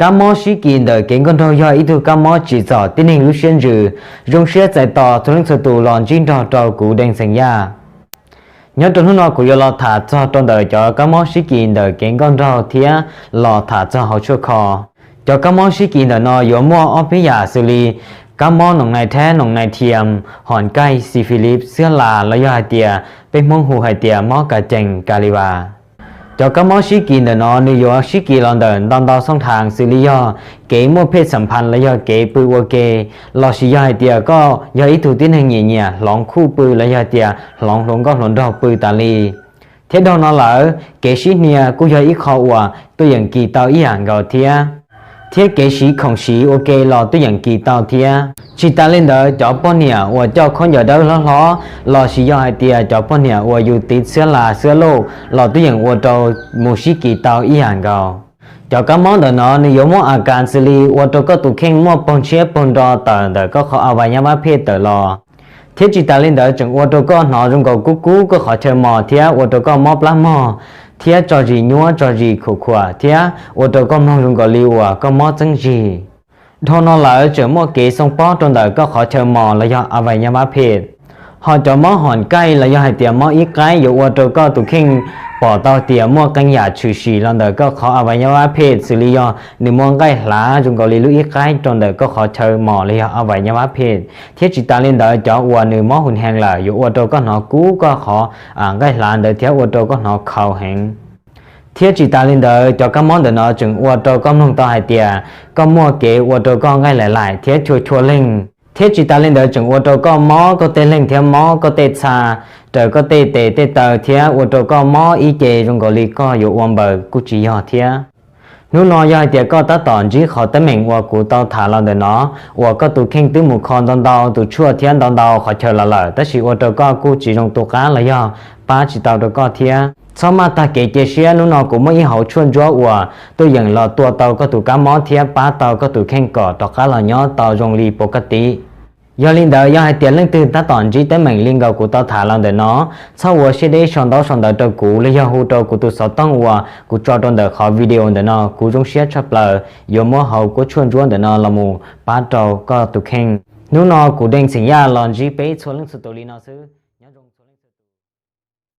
Kab mob sib kis ntawm kev nkauj nraug yog ib tug kab mob tsim txom tib neeg lub siab ntsws, zoo siab txais tos txhua leej txhua tus los ntsib nrog rau kuv Deej Xeem Yaj. Nyob rau hnub no kuv yuav los tham txog rau ntawm cov kab mob sib kis ntawm kev nkauj nraug thiab los tham txog hauv tshuaj kho. Cov kab mob sib kis ntawm no yuav muaj ob peb yam xws li kab mob noos nai thab, noos nai thiam, hom kaij, xi fi lib, xwab las los yog hais tias peb Hmoob hu hais tias mob ka cees, ka li vas. Cov kab mob sib kis ntawm no nws yuav sib kis los ntawm ntau ntau xooj thaj xws li yog kev muaj phej xam phav los yog kev pw ua ke, lossis yog hais tias koj yog ib tug tib neeg nyiam nyiam hloov khuj pw los yog tias hloov hluas nkauj hluas nraug pw tas li. Thiab dhau no lawm kev sib hnia kuj yog ib qho uas tuaj yeem kis tau ib yam nkaus thiab. Thiab kev siv khoom siv ua ke los tuaj yeem kis tau thiab. Tsis tas li ntawd cov poj niam uas coj khaub ncaws dawb hlob hlob lossis yog hais tias cov poj niam uas yus tiv xwab las xwab luj los tuaj yeem ua rau mus sib kis tau ib yam nkaus. Cov kab mob ntawm no nws yuav muaj a kas xws li ua rau koj tus kheej muaj paug ntshiab paug nro tawm ntawm koj qhov a vais nyab vab phej tawm los. Thiab tsis tas li ntawd tseem ua rau koj hnov zoo nkaus kub kub koj qhov chaw mos thiab ua rau koj mob plab mog, thiab tso zis nyuab tso zis khuam khuam thiab ua rau koj mloog zoo nkaus li uas koj mob txeeb zig. Dhau no lawm tseem muaj kev xoo pob rau ntawm koj qhov chaw mos los yog a vais nyab vab phej. Ho cov mob hom kaij los yog hais tias mob ib qaib yuav ua rau koj tus kheej pom tau tias muaj qee yam tshwm sim los ntawm koj qhov a vais nyab vab phej xws li yog nws muaj nqaij hlav zoo nkaus li lub ib qaib rau ntawm koj qhov chaw mos los yog a vais nyab vab phej. Thiab tsis tas li ntawd cov uas nws mob hun hees lawm yuav ua rau koj hnov kub koj qhov nqaij hlav ntawd thiab ua rau koj hnov khaus heev. Thiab tsis tas li ntawd cov kab mob ntawm no tseem ua rau koj mloog tau hais tias koj muaj kev ua rau koj nqaij laim laim thiab chua chua leeg. Thiab tsis tas li ntawd tseem ua rau koj mob koj tej leeg thiab mob koj tej txha, raws koj tej tes tej taw thiab ua rau koj mob ib ce zoo nkaus li koj yuav ua npaws kuj tsis yog thiab. Hnub no yog hais tias koj tab tom ntsib qhov teeb meem uas kuv tau tham los ntawm no, uas koj tus kheej twb mus kho ntau ntau tus tshuaj thiab ntau ntau qhov chaw los lawm tab sis ua rau koj kuj tsis zoo tu qab los yog pab tsis tau rau koj thiab, txhob maj tag kev cia siab. Hnub no kuv muaj ib hauv tshuaj ntsuab uas tuaj yeem los tua tau koj tus kab mob thiab pab tau koj tus kheej kom rov qab los nyob tau zoo li puas koj tiv. Yog li ntawd yog hais tias leej twg tab tom ntsib teeb meem li nkaus kuv tau tham los ntawm no, txhob ua siab deb sau ntaub sau ntawv rau kuv los yog hu rau kuv tus xov tooj uas kuv tso rau ntawm qhov video ntawm no, kuv zoo siab tshaj plaws yuav muab hauv kuab tshuaj ntsuab ntawm no los mus pab rau koj tus kheej. Hnub no kuv Deej Xeem Yaj los ntsib peb txhua leej txhua tus li no xwb.